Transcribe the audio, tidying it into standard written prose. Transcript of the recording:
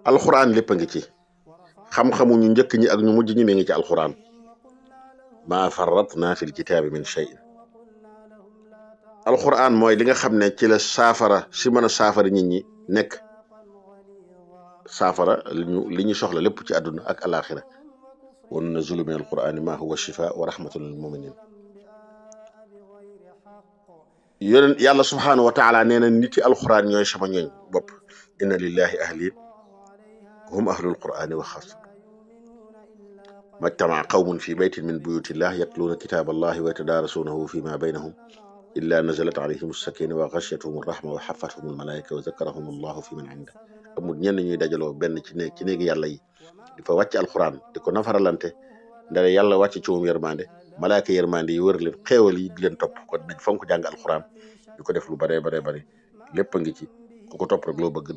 alxuraan lépp a ngi ci xam-xamu ñu njëkk ñi ak ñu mujj ñi mi ngi ci alxuraan maa farratna fil kitaabi min shay'in alxuraan mooy li nga xam ne ci la saafara si mën a saafara nit ñi nekk saafara li ñu soxla lépp ci àdduna ak alaxira wa nunazzilu min alqurani ma huwa shifaa wa rahmatun lil muminin yonent yàlla subhaanahu wa taala nee na nit yi alxuraan ñooy sama ñooñ bopp inna lillahi ahlin hum ahlul qurani wa xaas majtama qawmun fi baytin min buyutillah yatluuna kitaaba allahi wa yatadaarasuunahu fi ma baynahum illa nazalat alayhim sakina wa ghashiyatuhum rahma wa hafathum almalaika wa zakarahum allahu fi man inda amul ñenn ñuy dajaloo benn ci néegi yàlla yi di fa wàcc alxuraan di ko nafaralante ndare yàlla wàcc ci moom yërmande malaaka yërmande yi wër leen xéewal yi di leen topp kon nañ fonk jàng alxuraan di ko def lu baree baree bari lépp a ngi ci ku ko topp rek loo bëgg